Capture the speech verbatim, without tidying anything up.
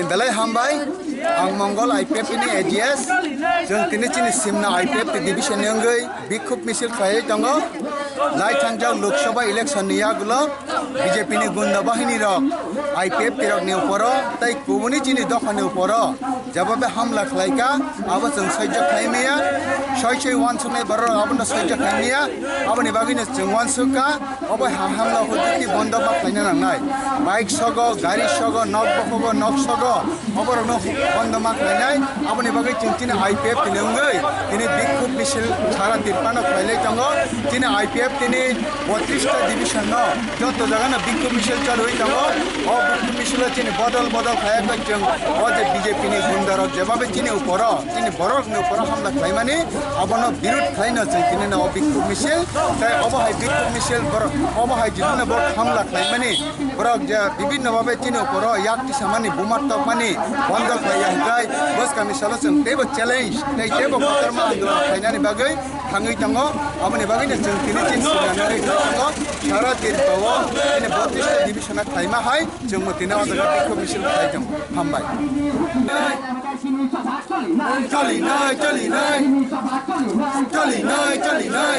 Belai hambai, ang Mongol I P F T ni A G S. Chwng tini chini Simna I P F T division ni wngwi bikhub misil khlaiwi tongo. Lai thangjak Lok Sabha election ni yagulo B J P ni gunda bahini rok I P F T rok ni uporo tei kubuni chini dopha ni uporo jeba be hamla khlaika, abo chwng sahajyo khlai maya. Soi soi uansuknai borok abono sahajyo khlai maya. Aboni bagwino chwng uansukha. Obo ha hamla hujiti bondo ma khlaina nangnai. Bike sogo, gari sogo, nok bokogo, nok sogo. Oborokno bondo ma khlainai. Aboni bagwi chwng chini I P F T ni wngwi tini bikhub misil sara Tripura no khlailai tongo. Chini I P F T ni botris ta division no joto jaga no bikhub misil chalwi tongo. O bikhub misil o chini bodol bodol khlai khe chwng o je B J P ni gunda rok jeba be chini uporo, chini borok ni uporo hamla khlaimani. Abono birud khlaino chwng tini no o bikhub misil, tei obo hai bikhub misil borok, obo hai jidino borok hamla khlaimani, borok je bibinno babe chini uporo yak tisamani, buma tokmani bondo khlaiya hwnkhe bwskangni salo chwng teibo challenge tei teibo kotorma andolon khlainani bagwi thangwi tongo. Aboni bagwino chwng tini chini sinanani tongo, sara Tripura o chini botris ta division a khlaima hai. Chwngmo tini o jaga bikhub misil khlai tongo. Hambai. Choli nai, choli nai. Choli nai, choli nai.